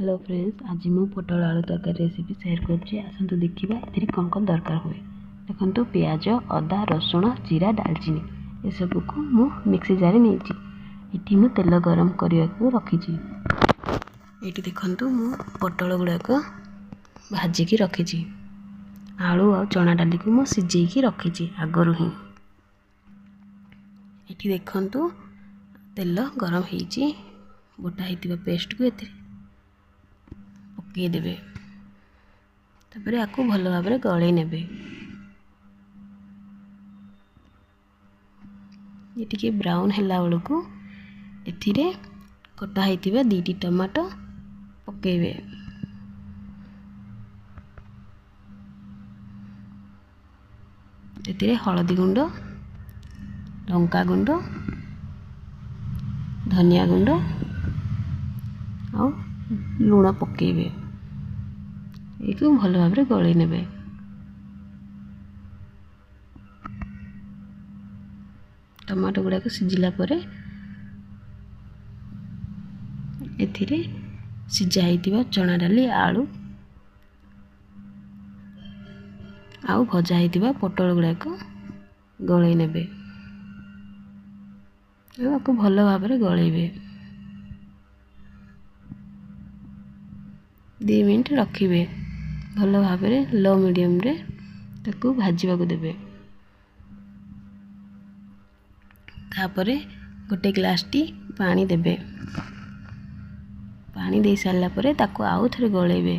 Hello friends, ଆଜି ମୁଁ ପୋଟଳ ଆଳୁ ତରକାରୀ ରେସିପି ସେୟାର କରୁଛି। ଆସନ୍ତୁ ଦେଖିବା ଏଥିରେ କ'ଣ କ'ଣ ଦରକାର ହୁଏ। ଦେଖନ୍ତୁ, ପିଆଜ, ଅଦା, ରସୁଣ, ଜିରା, ଡାଲଚିନି ଏସବୁକୁ ମୁଁ ମିକ୍ସି ଜାରରେ ନେଇଛି। ଏଠି ମୁଁ ତେଲ ଗରମ କରିବାକୁ ରଖିଛି। ଏଇଠି ଦେଖନ୍ତୁ, ମୁଁ ପୋଟଳ ଗୁଡ଼ାକ ଭାଜିକି ରଖିଛି। ଆଳୁ ଆଉ ଚଣା ଡାଲିକୁ ମୁଁ ସିଝେଇକି ରଖିଛି ଆଗରୁ ହିଁ। ଏଠି ଦେଖନ୍ତୁ, ତେଲ ଗରମ ହେଇଛି। ବଟା ହେଇଥିବା ପେଷ୍ଟକୁ ଏଥିରେ ପକାଇଦେବେ। ତାପରେ ଆକୁ ଭଲ ଭାବରେ ଗଳେଇ ନେବେ। ଇଏ ଟିକେ ବ୍ରାଉନ୍ ହେଲା ବେଳକୁ ଏଥିରେ କଟା ହେଇଥିବା 2ଟି ଟମାଟୋ ପକାଇବେ। ଏଥିରେ ହଳଦୀ ଗୁଣ୍ଡ, ଲଙ୍କା ଗୁଣ୍ଡ, ଧନିଆ ଗୁଣ୍ଡ ଆଉ ଲୁଣ ପକାଇବେ। ଏଇକୁ ଭଲ ଭାବରେ ଗୋଳେଇ ନେବେ। ଟମାଟୋ ଗୁଡ଼ାକ ସିଝିଲା ପରେ ଏଥିରେ ସିଝା ହେଇଥିବା ଚଣା ଡାଲି, ଆଳୁ ଆଉ ଭଜା ହେଇଥିବା ପୋଟଳ ଗୁଡ଼ାକ ଗୋଳେଇ ନେବେ ଆଉ ଆକୁ ଭଲ ଭାବରେ ଗୋଳେଇବେ। 2 ମିନିଟ୍ ରଖିବେ। ଭଲ ଭାବରେ ଲୋ ମିଡ଼ିୟମରେ ତାକୁ ଭାଜିବାକୁ ଦେବେ। ତାପରେ ଗୋଟେ ଗ୍ଲାସ୍ଟି ପାଣି ଦେବେ। ପାଣି ଦେଇ ସାରିଲା ପରେ ତାକୁ ଆଉ ଥରେ ଗୋଳେଇବେ।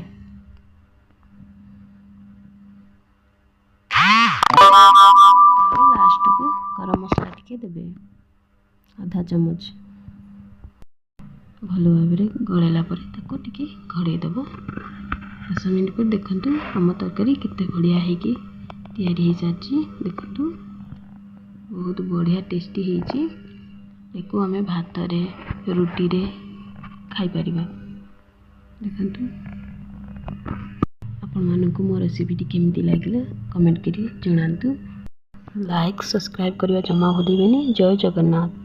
ଲାଷ୍ଟକୁ ଗରମ ମସଲା ଟିକେ ଦେବେ, ଅଧା ଚାମଚ। ଭଲ ଭାବରେ ଗୋଳେଇଲା ପରେ ତାକୁ ଟିକେ ଘୋଡ଼େଇ ଦେବ। 10 ମିନିଟ୍ ପରେ ଦେଖନ୍ତୁ, ଆମ ତରକାରୀ କେତେ ବଢ଼ିଆ ହେଇକି ତିଆରି ହେଇସାରିଛି। ଦେଖନ୍ତୁ, ବହୁତ ବଢ଼ିଆ ଟେଷ୍ଟି ହେଇଛି। ୟାକୁ ଆମେ ଭାତରେ, ରୁଟିରେ ଖାଇପାରିବା। ଦେଖନ୍ତୁ, ଆପଣମାନଙ୍କୁ ମୋ ରେସିପିଟି କେମିତି ଲାଗିଲା କମେଣ୍ଟ କରି ଜଣାନ୍ତୁ। ଲାଇକ୍, ସବସ୍କ୍ରାଇବ୍ କରିବା ଜମା ଭୁଲିବେନି। ଜୟ ଜଗନ୍ନାଥ।